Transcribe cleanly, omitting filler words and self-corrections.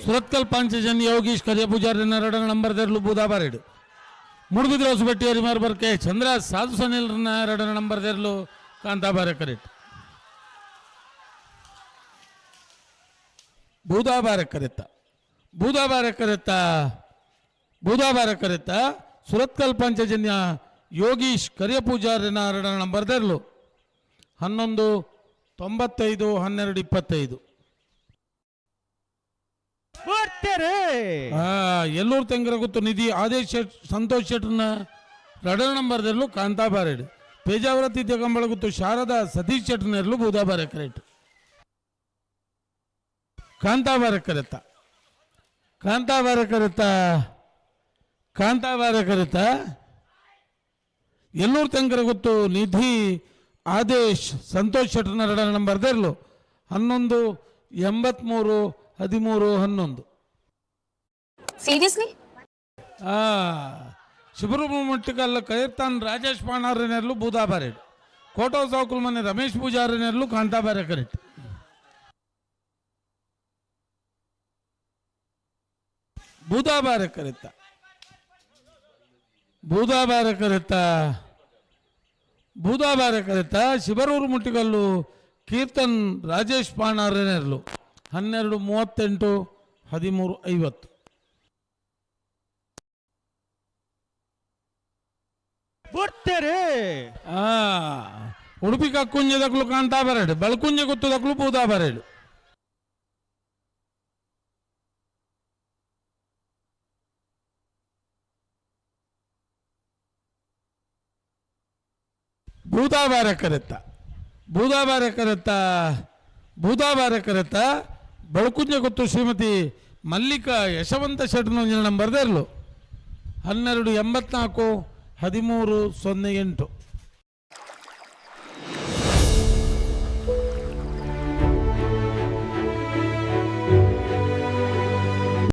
ಸುರತ್ಕಲ್ ಪಾಂಚಜನ್ಯ ಯೋಗೀಶ್ ಕರಿಯ ಪೂಜಾರಿ ಎರಡನೇ ನಂಬರ್ ದೆರ್ಲು ಬೂದಾಬಾರೆಡ್. ಮೂಡುಬಿದ್ರೆ ಹೊಸಬೆಟ್ಟಿ ಹರಿಮಾರ್ ಬರ್ಕೆ ಚಂದ್ರ ಸಾಧು ಸನಿಲ್ರನ್ನ ಎರಡನೇ ನಂಬರ್ ದೆರ್ಲು ಕಾಂತಾಬಾರೆ ಕರೆಕ್ಟ್. ಬೂದಾಬಾರೆ ಕರೆತ್ತ, ಬೂದಾಬಾರೆ ಕರೆತ್ತ, ಬೂದಾಬಾರೆ ಕರೆತ್ತ. ಸುರತ್ಕಲ್ ಪಾಂಚಜನ್ಯ ಯೋಗೀಶ್ ಕರಿಯ ಪೂಜಾರಿನ ಎರಡನೇ ನಂಬರ್ ದೆರ್ಲು. 11.95, 12.25. ಬರ್ತಾರೆ. ಎಲ್ಲೂರು ತೆಂಗರ ಗುತ್ತು ನಿಧಿ ಆದೇಶ್ ಶೆಟ್ ಸಂತೋಷ್ ಶೆಟ್ರನ್ನ ಎರಡನೇ ನಂಬರ್ದಲ್ಲೂ ಕಾಂತಾಬಾರೇಡ್. ಪೇಜಾವರ ಕಂಬಳ ಗುತ್ತು ಶಾರದಾ ಸತೀಶ್ ಶೆಟ್ರನೆರ್ಲು ಬೂದಾಬಾರೆ ಕರೆಕ್ಟ್. ಕಾಂತಾಬಾರೆ ಕರೆತ್ತ, ಕಾಂತಾಬಾರೆ ಕರೆತ್ತ, ಕಾಂತಾಬಾರೆ ಕರೆತ್ತ. ಎಲ್ಲೂರು ತೆಂಕರ ಗುತ್ತು ನಿಧಿ ಆದೇಶ್ ಸಂತೋಷ್ ಶೆಟ್ರನ ಎರಡನೇ ನಂಬರ್ದೆರ್ಲು. 11.83, 13.11. ಸೀರಿಯಸ್ಲಿ? ಶಿಬರು ಮುಟ್ಟಿಕಲ್ಲ ಕೈರ್ತಾನ್ ರಾಜೇಶ್ ಪಾಣಾರನೆರ್ಲು ಬೂದಾಬಾರೆಡ್. ಕೋಟೋ ಸೌಕುಲ್ ಮನೆ ರಮೇಶ್ ಪೂಜಾರನೆರ್ಲು ಕಾಂತಾಬಾರೆ ಕರೆಕ್ಟ್. ಬೂದಾಬಾರೆ ಕರೆತ್ತ, ಬೂದಾಬಾರೆ ಕರೆತ್ತ, ಬೂದಾಬಾರೆ ಕರೆತ್ತ. ಶಿಬರೂರು ಮುಟ್ಟಿಗಲ್ಲು ಕೀರ್ತನ್ ರಾಜೇಶ್ ಪಾಣಾರನೆರ್ಲು. 12.38, 13.50. ಬರ್ತಾರೆ. ಉಡುಪಿ ಕಕ್ಕುಂಜದಕ್ಲು ಕಾಂತಾ ಬರಡು, ಬಳ್ಕುಂಜ ಗುತ್ತದಕ್ಲು ಬೂದಾ ಬರಡು. ಬೂದಾಬಾರೆ ಕರೆತ್ತ, ಬೂದಾಬಾರೆ ಕರೆತ್ತ, ಬೂದಾಬಾರೆ ಕರೆತ್ತ. ಬಳ್ಕುಂಜ ಗುತ್ತು ಶ್ರೀಮತಿ ಮಲ್ಲಿಕಾ ಯಶವಂತ ಶೆಟ್ನ ನಂಬರ್ದೆರ್ಲು. 12.84, 13.08.